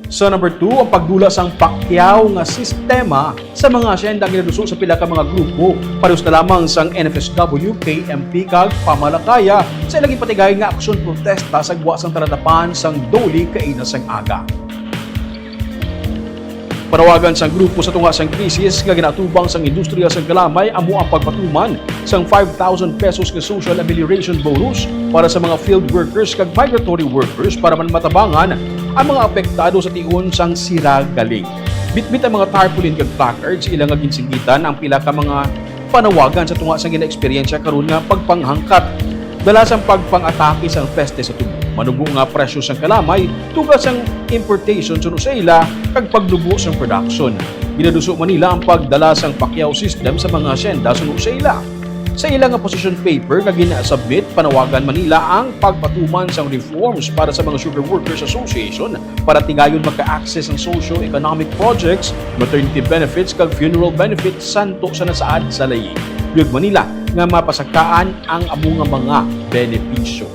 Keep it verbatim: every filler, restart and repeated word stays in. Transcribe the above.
Sa number two, ang pagdula sang pakyaw nga sistema sa mga asyenda ang ginaduso sa pila ka mga grupo. Parehas na lamang sang N F S W, K M P, kag Pamalakaya sa ilang ipatigay nga aksyon protesta sa gwa sang taladapan sang DOLE kaina sang aga. Panawagan sang grupo sa tunga sang krisis nga ginaatubang sang industriya sang kalamay amo ang pagpatuman sang five thousand pesos nga social amelioration bonus para sa mga field workers kag migratory workers para man matabangan ang mga apektado sa tion sang sira galing. Bitbit ang mga tarpaulin kag placards ila nga ginsinggitan ang pila ka mga panawagan sa tunga sang ginaeksperyensya karon nga pagpanghangkat. Dala sang pagpang-atake sang peste sa tubo, manubo nga presyo sang kalamay, tuga sang importation suno sa ila, kag pagnubo sang production. Ginaduso man nila ang pagdala sang pakyaw system sa mga asyenda suno sa ila. Sa ila nga position paper nga gina-submit, panawagan man nila ang pagpatuman sang reforms para sa mga Sugar Workers Association para tigayon maka-access ang socio-economic projects, maternity benefits, kag funeral benefits santo sa nasaad sa layi. Luyag man nila nga mapasakaan ang amo nga mga benepisyo.